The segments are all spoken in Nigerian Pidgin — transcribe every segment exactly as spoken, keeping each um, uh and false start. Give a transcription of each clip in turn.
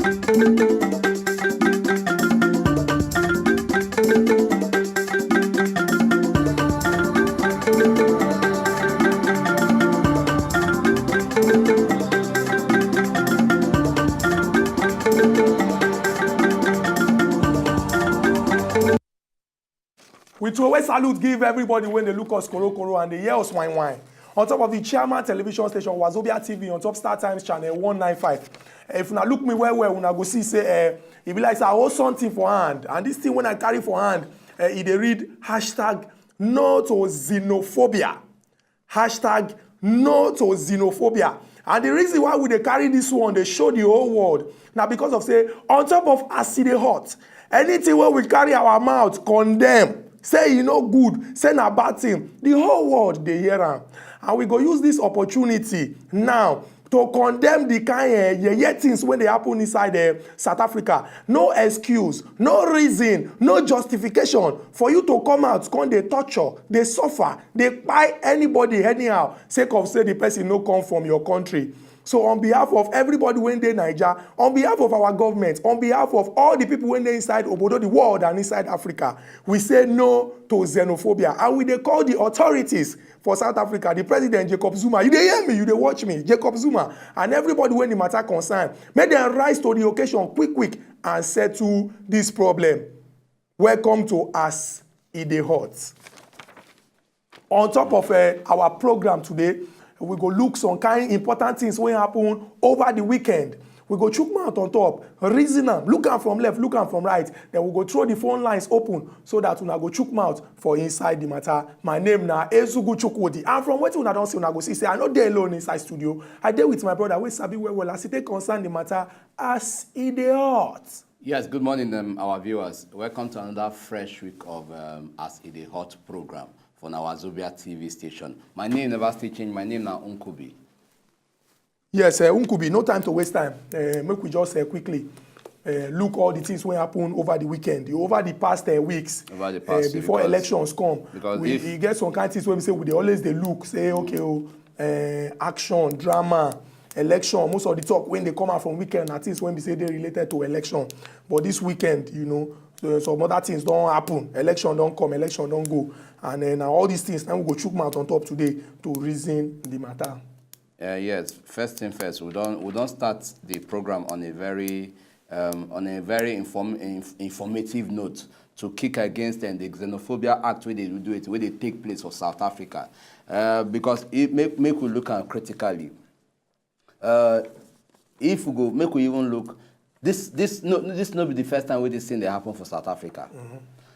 We throw away salute, give everybody when they look us koro koro and they hear us wine wine. On top of the Chairman Television Station, Wazobia T V, on top Star Times Channel one nine five. If una look me well well, una go see say, eh, e be like say I hold something for hand, and this thing when I carry for hand, eh, e dey read hashtag no to xenophobia. Hashtag no to xenophobia. And the reason why we dey carry this one dey show the whole world na because of say on top of as e dey hot, anything wey we carry our mouth condemn, say e no good, say na bad thing, the whole world dey hear am. And we go use this opportunity now to condemn the kind, eh, yeye things wey dey happen inside, eh, South Africa. No excuse, no reason, no justification for you to come out, come dey torture, dey suffer, dey kpai anybody anyhow, sake of say the person no come from your country. So on behalf of everybody wey dey Naija, on behalf of our government, on behalf of all the people wey dey inside obodo, the world and inside Africa, we say no to xenophobia, and we dey call the authorities for South Africa, the president Jacob Zuma, you dey hear me, you dey watch me, Jacob Zuma, and everybody wey the matter concern, make dem rise to the occasion quick quick and settle this problem. Welcome to As E Dey Hot. On top of, eh, our program today, we go look some kind important things wey happen over the weekend. We go chook mouth on top, reason am, look am from left, look am from right. Then we go throw the phone lines open so that una go chook mouth for inside the matter. My name na Ezugu Chukwudi. And from wetin una don see, una go see say I no dey alone inside studio. I dey with my brother wey sabi well well as e take concern the matter as e dey hot. Yes, good morning, um, our viewers. Welcome to another fresh week of, um, As E Dey Hot program for our Zobia T V station. My name never still change. My name na Nkubi. Yes, uh, Nkubi, no time to waste time. Uh, make we just, uh, quickly, uh, look all the things wey happen over the weekend, over the past, uh, weeks, over the past, uh, before because, elections come. Because we, if e get some kind things wey we say we dey always dey look, say, okay, oh, uh, action, drama, election, most of the talk wey dey come out from weekend na things wey be say dey related to election. But this weekend, you know, uh, some other things don happen. Election don come, election don go. And, uh, na all these things na we go chook mouth on top today to reason the matter. Uh, yes, first thing first, we don, we don start the program on a very, um, on a very inform-, inf-, informative note to kick against, um, the Xenophobia Act wey dey do it, wey dey take place for South Africa. Uh, because it make, make we look am critically. Uh, if we go, make we even look, this, this no, this no be the first time wey this thing dey happen for South Africa.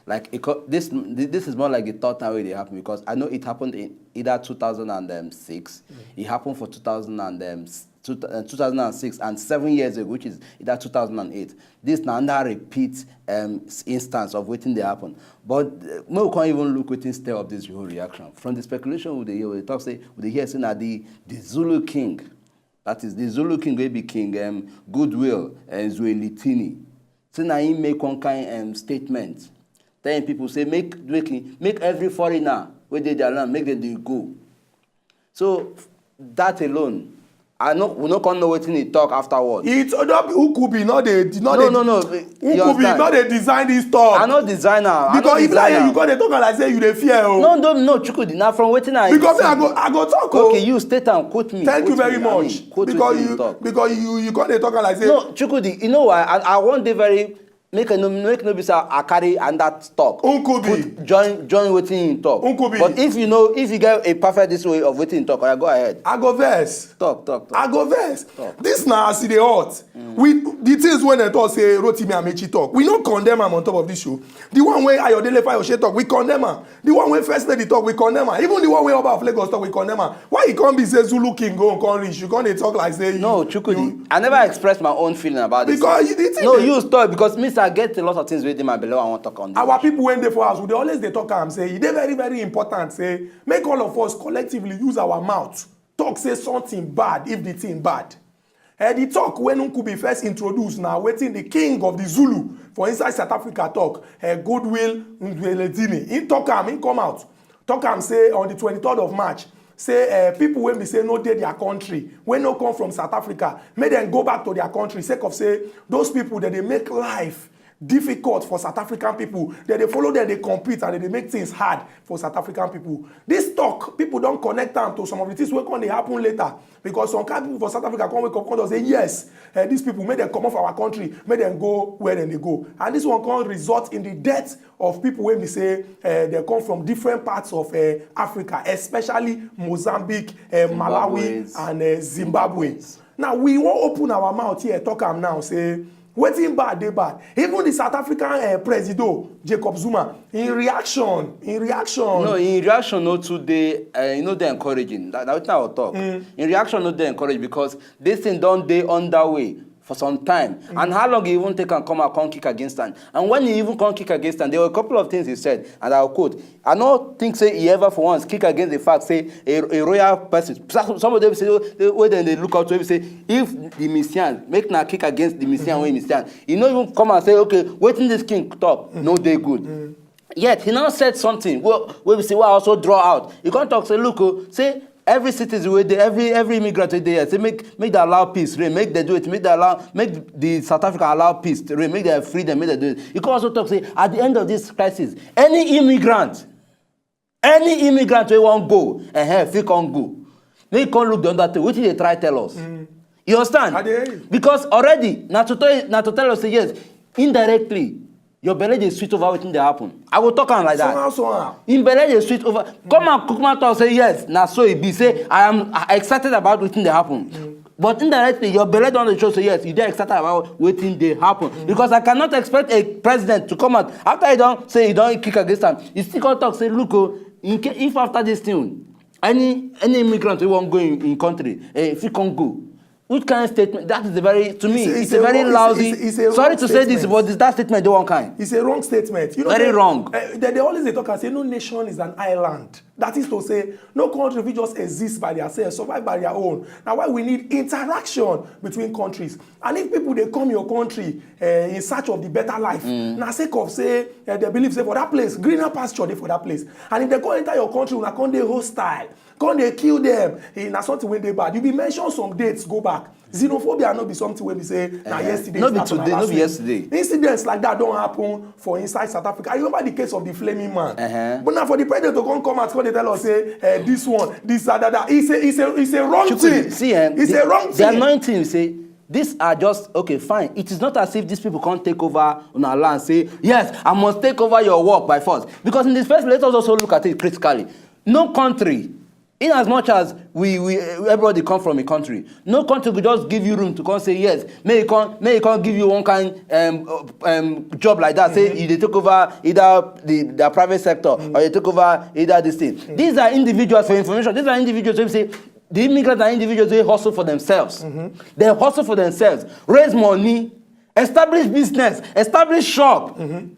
Like, it co-, this, this is more like the third time wey dey happen, because I know it happened in either two thousand and six, it happened for two thousand and, um, s-, two, uh, two thousand and six, and seven years ago, which is either two thousand and eight. This na another repeat, um, s-, instance of wetin dey happen. But, uh, make we come even look wetin stir up this whole reaction. From the speculation we dey hear, we dey talk say, we dey hear say na the, the Zulu king, that is the Zulu king wey be King, um, Goodwill, uh, Zwelithini. Say na him make one kind, um, statement, telling people say make, make, make every foreigner wey dey their land, make dem dey go. So that alone, I no, we no come know wetin he talk afterward. It no be Nkubi, no dey, no No, dey, no, no, you Nkubi understand? No dey design this talk. I no design am. I no Because if design like you, am. You go dey talk am like say you dey fear o. No, no, no, Chukwudi, na from wetin I Because see. I go, I go talk o. Okay, you state am, quote me, Thank you quote very me, I much. mean, quote Because wetin you you, talk. Because you, you go dey talk am like say No, Chukwudi, you know why? I, I wan dey very, make I no, make no be say I carry and that talk. Nkubi. Put, join, join wetin he talk. Nkubi. But if you know, if you get a perfect this way of wetin he talk, oya, go ahead. I go vex. Talk, talk, talk. I go vex. Talk. This na as e dey hot. We, the things wey dem talk say Rotimi Amechi talk, we no condemn am on top of this show. The one wey Ayodele Fayose talk, we condemn am. The one wey First Lady talk, we condemn am. Even the one wey Oba of Lagos talk, we condemn am. Why you come be say Zulu King go come reach? You come dey talk like say you, No, Chukwudi, you I never expressed my own feeling about this Because thing. You, the thing No, dey you stop, because me sef, I get a lot of things wey dey my belle I wan talk on this Our issue. People wey dey for house, we dey always dey talk am say e dey very, very important say make all of us collectively use our mouth talk say something bad if the thing bad. Eh, the talk wey Nkubi first introduce na wetin the king of the Zulu for inside South Africa talk, eh, Goodwill Zwelithini. He talk am, he come out. Talk am say on the twenty-third of March, say uh, people wey be say no dey their country, wey no come from South Africa, make dem go back to their country, sake of say those people dem dey make life difficult for South African people. Dem dey follow dem dey compete, and dem dey make things hard for South African people. This talk, people don connect am to some of the things wey come dey happen later, because some kind people for South Africa come wake up, come just say, "Yes, uh, these people, make dem comot for our country, make dem go where dem dey go." And this one come result in the death of people wey be say uh, dem come from different parts of uh, Africa, especially Mozambique, uh, Malawi, and uh, Zimbabwe. Now, we wan open our mouth here, talk am now, say wetin bad dey bad. Even the South African uh, presido, Jacob Zuma, in reaction, in reaction. No, in reaction, no too dey, uh, you know, dey encouraging. That, that wetin I will talk. Mm. In reaction, no dey encouraging, because this thing don dey underway for some time. Mm. And how long he even take and come out, come kick against am? And when he even come kick against am, there were a couple of things he said, and I'll quote, "I no think say he ever for once kick against the fact say a, a royal person." Some, some of them say, oh, they, wey dem dey look out to, say, if the Messiah, make na kick against the Messiah, mm-hmm, wey Messiah. He no even come and say, "Okay, wetin this king talk, mm-hmm, no dey good." Mm. Yet he now said something wey, wey we say, wey I also draw out. He come talk say, "Look, oh, say every citizen wey dey, every, every immigrant wey dey here, say make, make dem allow peace reign, make dem do it, make dem allow, make the South Africa allow peace to reign, make dem free dem, make dem do it." He come also talk say at the end of this crisis, any immigrant, any immigrant wey wan go, eh, fit come go. Make he come look the other thing. Wetin dey try tell us? Mm. You understand? I dey hear you. Because already, na to tell, na to tell us say yes, indirectly, your belle dey sweet over wetin dey happen. I go talk am like that. Somehow, somehow. Im belle dey sweet over. Come and cook my talk say yes, na so e be. Say I am excited about wetin dey happen. Mm. But indirectly, your belle don dey show say yes, you dey excited about wetin dey happen. Mm. Because I cannot expect a president to come out after he don say he don kick against am. He still come talk say, "Look, oh, in case, if after this thing, any, any immigrant wey wan go in, in country, eh, fit come go." Which kind of statement? That is a very, to me, it's a, it's a very lousy. Sorry to say this, but that statement dey one kind. It's a wrong statement. You know, very wrong. Uh, they, they always dey talk and say no nation is an island. That is to say, no country fit just exist by theirself, survive by their own. Na why we need interaction between countries. And if people dey come your country uh, in search of the better life, mm, na sake of say uh, they believe say for that place, greener pasture dey for that place. And if they come enter your country, una come dey hostile, come dey kill them, eh, na something wey dey bad. You be mention some dates go back. Xenophobia no be something wey be say na, eh, yesterday. No be today, no be yesterday. Incidents like that don happen for inside South Africa. I remember the case of the Flaming Man. Uh-huh. But now for the president to come, come out, come dey tell us say, eh, this one, this, that, that, that. It's a, it's a, it's a wrong thing. See, eh, it's a wrong thing. The anointing, you say, these are just, okay, fine. It is not as if these people can't take over on our land. Say, "Yes, I must take over your work by force." Because in this first, let us also look at it critically. No country, in as much as we, we, everybody come from a country, no country could just give you room to come say yes. May you come, may you come give you one kind um, um, job like that. Say, mm-hmm, you dey take over either the, the private sector, mm, or you take over either this thing. Mm-hmm. These are individuals, for information. These are individuals who say the immigrants are individuals who hustle for themselves. Mm-hmm. They hustle for themselves, raise money, establish business, establish shop. Mm-hmm.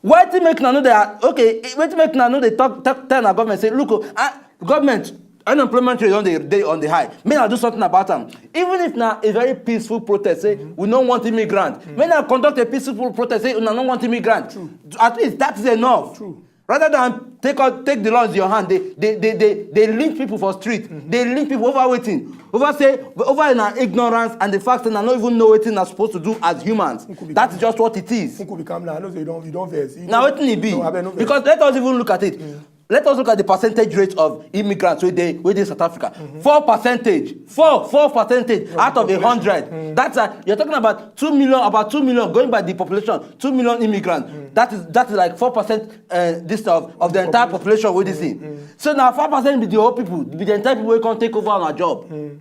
Wetin make una no dey, okay, wetin make una no dey talk, talk, tell our government say, "Look, oh, ah, government, unemployment rate don dey, dey on the high. Make una do something about am." Even if na a very peaceful protest, say, mm-hmm, "We no want immigrant." Mm-hmm. Make una conduct a peaceful protest, say, "Una no want immigrant." True. At least that is enough. True. Rather than take out, take the law into your hand, they, they, they, they, they lynch people for street. Mm-hmm. They lynch people over wetin? Over say, over na ignorance and the fact that I no even know wetin I'm supposed to do as humans. That is just what it is. Nkubi, calm down. I know say you don, you don vex. Now wetin e be? No, abeg, no vex. Because let us even look at it. Mm. Let us look at the percentage rate of immigrants wey dey, wey dey South Africa. Mm-hmm. Four percentage, four, four percentage out of a hundred. Mm. That's a, you're talking about two million, about two million going by the population, two million immigrants. Mm. That is, that is like four percent, uh, this of, of the entire population wey dey see. Mm. So now four percent be the whole people, be the entire people wey come take over our job. Mm.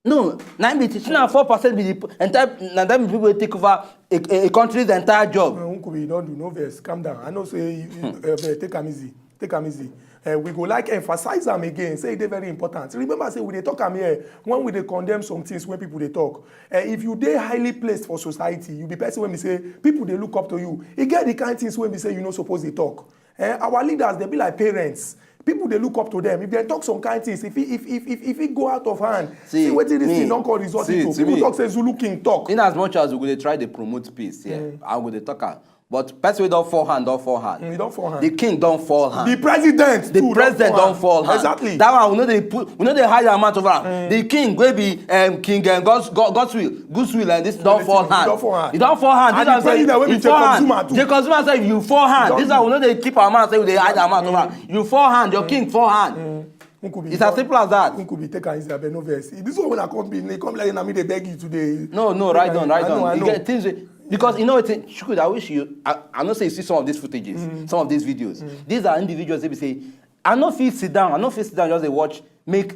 No, na im be, see, na four percent be the p-, entire, na dem be people wey take over a, a, a country's entire job. Uh, Nkubi, you don do, no vex, calm down. I know say you, you, uh, take am easy, take am easy. Uh, we go like emphasize am again, say e dey very important. Remember say we dey talk am here when we dey condemn some things wey people dey talk. Uh, if you dey highly placed for society, you be person wey be say people dey look up to you. E get the kind things wey be say you no suppose dey talk. Eh, our leaders, they be like parents. People dey look up to them. If they talk some kind things, if it, if, if, if, if it go out of hand, see wetin this thing don come result into. People talk say Zulu King talk. In as much as we go dey try dey promote peace, yeah, mm, I go dey talk am. But person wey don fall hand don fall hand. Mm, e don fall hand. The king don fall hand. The president The too president don fall hand. Exactly. That one we no dey put, we no dey hide our mouth over am. The king wey be um, king um, God's, God, God's will, God's will and this don fall He hand. don fall hand. E don fall hand. And This the one say president wey be e fall Jacob hand. Zuma too. Jacob Zuma say you fall hand. Don This one we no dey keep our mouth say we dey hide our mouth over am. You fall hand. Your king fall hand. Nkubi, It's as simple as that. Nkubi, take am easy, abeg, no vex. This one wey I come be, come like na me dey beg you today. No, no, Take right am on, easy. right I know, on. I You know. Get things wey- because you know wetin, Chukwudi, I wish you, I, I know say you see some of these footages, some of these videos. These are individuals wey be say, I no fit sit down, I no fit sit down just dey watch, make,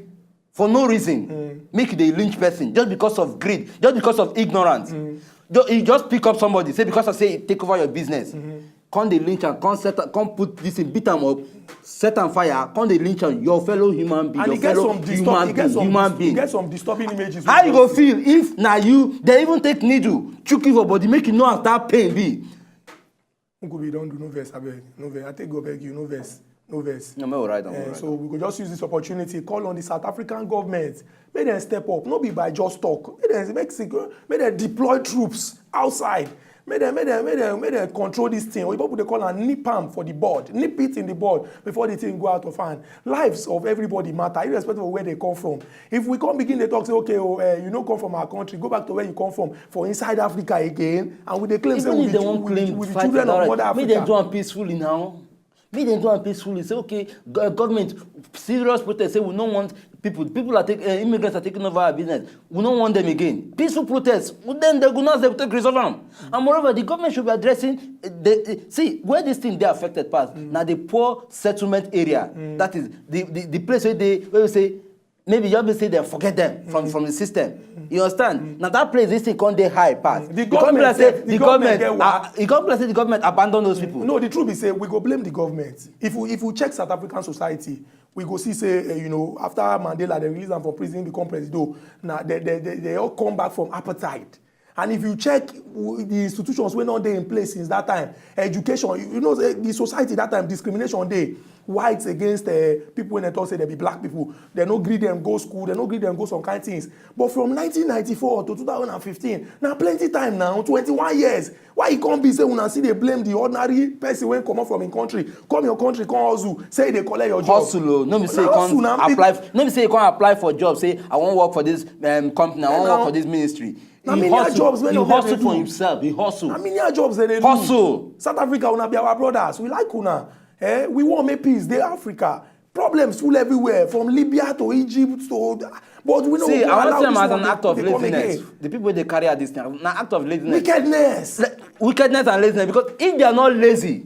for no reason, make you dey lynch person just because of greed, just because of ignorance. Ju- You just pick up somebody, say because of say he take over your business, come dey lynch am, come set am, come put this thing, beat am up, set am fire, come dey lynch am, your fellow human being, And your e get fellow some disturb, human e get being, some, human e being. Get some disturbing images. How wey you we go don see. Feel if na you, they even take needle, chook you for body, make you know as that pain be? Nkubi, don do, no vex, abeg, no vex. I take go beg you, no vex, no vex. No, me alright, I'm Eh, alright. So we go just use this opportunity, call on the South African government, make dem step up. No be by just talk. Make dem make secure, make dem deploy troops outside. Make dem, make dem, make dem, make dem control this thing. Oyibo people dey call am nip am for the bud, nip it in the bud before the thing go out of hand. Lives of everybody matter, irrespective of where they come from. If we come begin dey talk say, okay, oh, eh, you no come from our country, go back to where you come from, for inside Africa again, and we dey claim say Even we if be they wan we be- claim we be fight children of direct, Mother make dem do Africa. Am peacefully now. Make dem do am peacefully. Say, okay, go- government, serious protest. Say we no want people. People are taking uh, immigrants are taking over our business. We no want them again. Peaceful protest. Then they go now they take resolve am. And moreover, the government should be addressing uh, the uh, see where this thing dey affected pass. Now the poor settlement area. That is the, the, the place where they where we say maybe you be say dem forget dem from from the system. You understand? Na that place this thing come dey high pass. The E come be like government say sef, the the government government get ah, e come be like say the government abandon those people. No, the truth is say we go blame the government. If we if we check South African society, we go see say uh, you know after Mandela they release am from prison, become presido. Now they they they, they all come back from apartheid. And if you check w- the institutions wey no dey in place since that time, education, you, you know say the society that time discrimination dey, whites against uh, people wey dem talk say dem be black people, dem no gree dem go school, dem no gree dem go some kind things. But from nineteen ninety-four to two thousand and fifteen, na plenty time now, twenty-one years. Why e come be say una still dey blame the ordinary person wey comot from im country, come your country, come hustle, say e dey collect your job? Hustle o, no be say Na you hustle come na. apply f- no be say you come apply for job say I wan work for this um, company, I wan Na- work for this ministry. Na He menial hustle, jobs wey he no get hustle dey for do. Himself, he hustle. Na menial jobs dem dey do. Hustle. South Africa, una be our brothers, we like una. Eh, we wan make peace dey Africa. Problems full everywhere, from Libya to Egypt to, but we no See, go I allow want them this as one an dey- act of dey come laziness. Again. The people wey dey carry out this thing, na act of laziness. Wickedness. Le- wickedness and laziness, because if they are not lazy,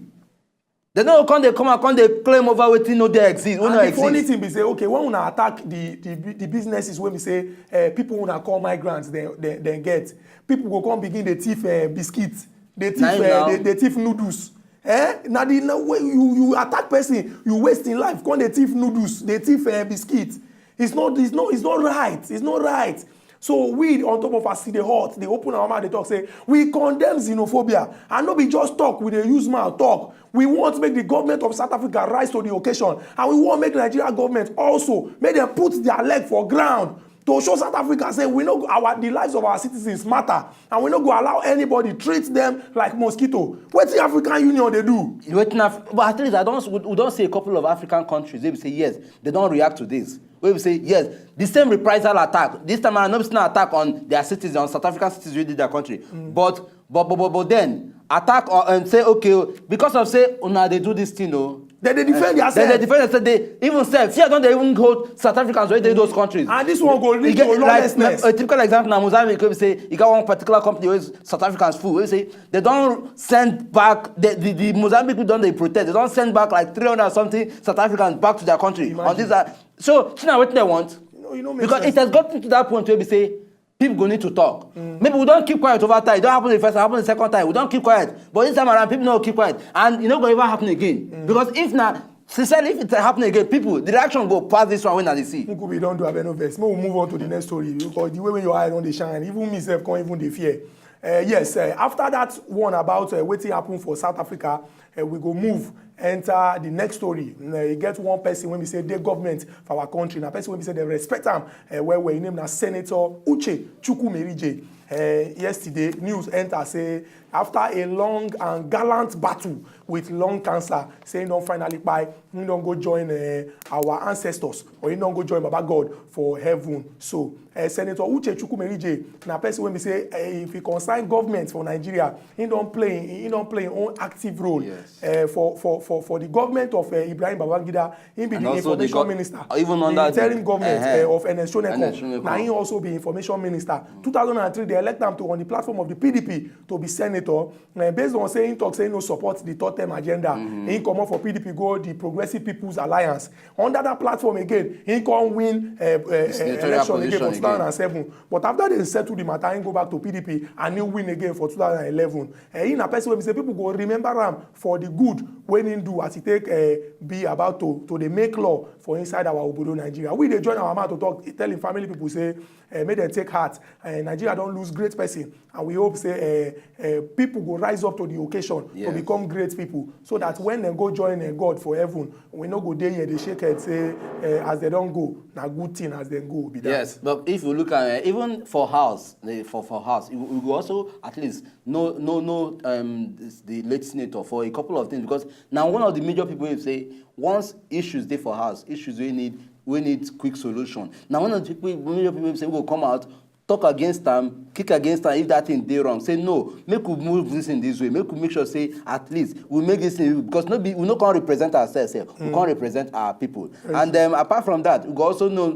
they no come dey come and come dey claim over wetin no dey exist, wey no And the funny exist. Thing be say, okay, when una attack the the, the businesses wey be say uh, people una call migrants dem dem dem get, people go come begin dey thief uh, biscuit, dey thief Na im uh, now. dey, dey thief noodles. Eh? Na the na wey you you attack person, you waste im life, come dey thief noodles, dey thief uh, biscuit. It's not it's not it's not right. It's not right. So we on top of us see the hot, they open our mouth, they talk say we condemn xenophobia. And no be just talk, we dey use mouth talk. We want make the government of South Africa rise to the occasion, and we want make Nigeria government also make them put their leg for ground to show South Africa say we no go- our the lives of our citizens matter, and we no go allow anybody treat them like mosquito. Wetin African Union dey do? Wetin Af- but at least I don we, we don see a couple of African countries wey be say yes, they don react to this. Wey be say yes, the same reprisal attack. This time around, no be still attack on their citizens, on South African citizens wey dey their country. But but but but, but then attack or um, say okay o, because of say una dey do this thing o. Dem dey defend Dem theirself. Dey defend themselves. They even sef fear don dey even hold South Africans wey dey those countries. And this one go lead E get- to like, lawlessness. A typical example na Mozambique wey be say e get one particular company wey South Africans full wey say they don send back the the, the Mozambique people don dey protest. They don send back like three hundred and something South Africans back to their country. On Imagine. This uh, so see na wetin they want. No, e no make Because sense. It has gotten to that point wey be say people go need to talk. Maybe we don keep quiet over time. E don happen the first time, happen the second time. We don keep quiet. But this time around, people no keep quiet. And e no go ever happen again. Because if na sincerely, if it happen again, people, the reaction go pass this one wey una dey see. Nkubi don do, abeg, no vex. Make we move on to the next story because the way wey your eye don dey shine, even me sef come even dey fear. Uh, yes, uh, after that one about uh, wetin happen for South Africa, uh, we go move Enter the next story. Mm, e get one person wey be say dey government for our country. Na person wey be say dem respect am, eh, well well. Im name na Senator Uche Chukwumerije. Eh, yesterday, news enter say after a long and gallant battle with lung cancer, say im don finally kpai, im don go join, eh, our ancestors, or im don go join Baba God for heaven. So, eh, Senator Uche Chukwumerije na person wey be say, eh, if e concern government for Nigeria, im don play, im don play im own active role, Yes. eh, for, for, for, for the government of, eh, Ibrahim Babangida. Im be And the also the information go- minister, even the under the- interim government, Uh-huh. eh, of Ernest Shonekan. Ernest Shonekan. Na im also be information minister. Two thousand and three, they elect am to on the platform of the P D P to be senator. Eh, based on say im talk say im no support the third term agenda, im comot for P D P, go the Progressive People's Alliance. Under that platform again, im come win, eh, eh, eh, senatorial election again position for two thousand and seven. But after dem settle the matter, im go back to P D P and im win again for two thousand and eleven. Eh, im na person wey be say people go remember am for the good wey im do as e take, eh, be about to, to dey make law for inside our obodo Nigeria. We dey join our mouth to talk, tell im family people say, eh, make dem take heart. Eh, Nigeria don lose great person, and we hope say, eh, eh, people go rise up to the occasion to Yes. become great people, so that when dem go join, eh, God for heaven, we no go dey here dey shake head say, eh, as dem don go, na good thing as dem go be that. Yes, but if you look at, uh, even for house, the, for, for house, you, you go also at least know, know, know, um, this, the late senator for a couple of things, because now one of the major people will say once issues dey for house, issues we need, we need quick solution. Now one of the people, major people will say we go come out, talk against them, kick against them if that thing dey wrong. Say no, make we move this in this way. Make we make sure say at least we make this thing, because no be, we no come represent ourselves, eh. We come represent our people. And um, apart from that, we go also know,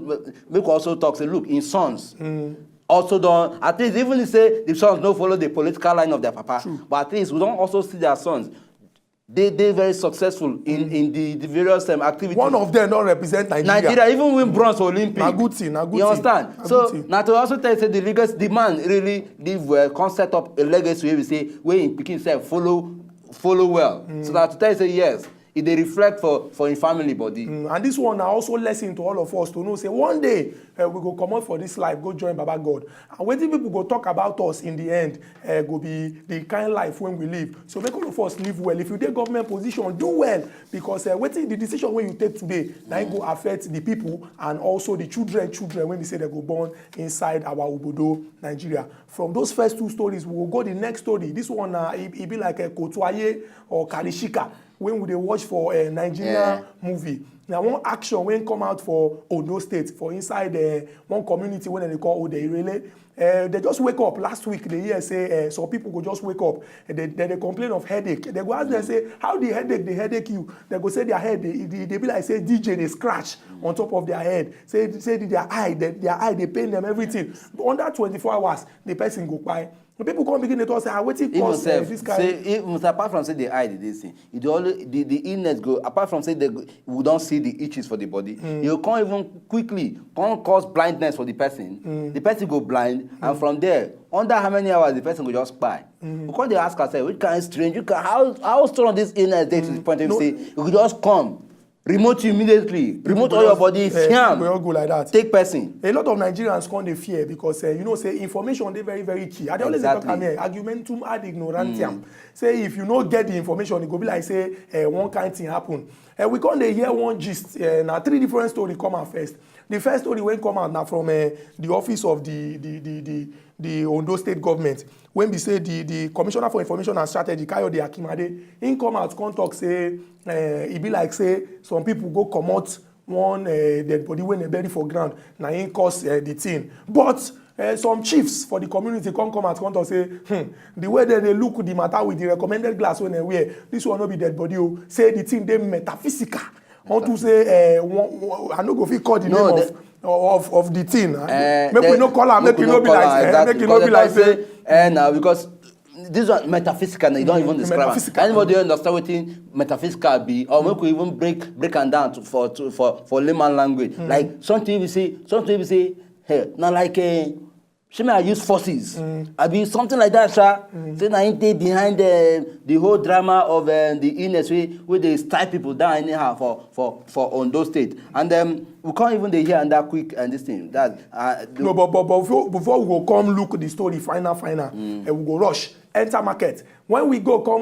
make we also talk say, look, in sons, also don, at least, even if say the sons no follow the political line of their papa, but at least we don also see their sons dey dey very successful in in the the various um, activities. One of them don represent Nigeria. Nigeria even win bronze for Olympic. Na good thing, na good You thing. Understand? Na So good thing. Na to also tell you say the legacy, the man really live well, come set up a legacy wey we say wey im pikin sef follow follow well. So na to tell you say yes, e dey reflect for for im family body. Mm, and this one na also lesson to all of us to know say one day, eh, we go comot for this life, go join Baba God. And wetin people go talk about us in the end, eh, go be the kind life wey we live. So make all of us live well. If you dey government position, do well, because, eh, wetin the decision wey you take today, na im go affect the people and also the children, children wey be say dem go born inside our obodo Nigeria. From those first two stories, we go go the next story. This one na e, e be like a Kotuaye or Karishika wey we dey watch for a Nigerian Yeah. movie. Na one action wey come out for Ondo State, for inside, eh, one community wey dem dey call Odeirele. Eh, dem just wake up last week. Dem hear say, eh, some people go just wake up. Eh, dem, dem dey complain of headache. Dem go ask dem say, "How the headache dey headache you?" Dem go say their head dey, e dey, e dey be like say D J dey scratch on top of their head. Say, say the, their eye, the, their eye dey pain them, everything. Under twenty-four hours, the person go kpai. The people come begin dey talk say, "Ah, wetin Even cause, eh, sef this say, kind?" even apart from say the eye dey dey see, e dey always the, the illness go, apart from say the, we don see the itches for the body, you come even quickly come cause blindness for the person. The person go blind, and from there, under how many hours the person go just kpai? We come dey ask ourselves, which kind strange, which kind, how how strong this illness dey to the point wey No. Say you go just come, remote you immediately, remote all your body, Eh, fiam, we all go like that. Take person. A lot of Nigerians come dey fear because, eh, you know say information dey very, very key. I dey always dey talk am Exactly. Here, argumentum ad ignorantiam. Say if you no get the information, e go be like say, eh, one kind thing happen. Eh, we come dey hear one gist. Eh, na three different story come out first. The first story wey come out na from, eh, the office of the the the the, the Ondo State government, wey be say the the Commissioner for Information and Strategy, Kayode Akinmade, im come out come talk say, eh, e be like say some people go comot one, eh, dead body wey dem bury for ground, na im cause, eh, the thing. But, eh, some chiefs for the community come come out come talk say, hmm, the way dem dey look the matter with the recommended glass wey dem wear, this one no be dead body o. Say the thing dey metaphysical. Unto say, eh, one, one, I no go fit call the No, name the- of of of the thing. Eh, Make we then no call am. Make e no be call like, am, eh, exactly, make e no because be dem like talk say. Eh, now because this one metaphysical, you don't even describe am. Metaphysical. Anybody wey understand wetin metaphysical be, or make we even break break am down to, for to, for for layman language, like something we say, something we say, hey, na like, eh, shey make I use forces, abi something like that, sha. Say na him dey behind, eh, the whole drama of, eh, the illness wey wey dey tie people down anyhow for for for Ondo State, and, um, we can't even dey hear under quick and this thing. That, uh, the No, but but but before, before we go come look the story final final, eh, we go rush enter market. When we go come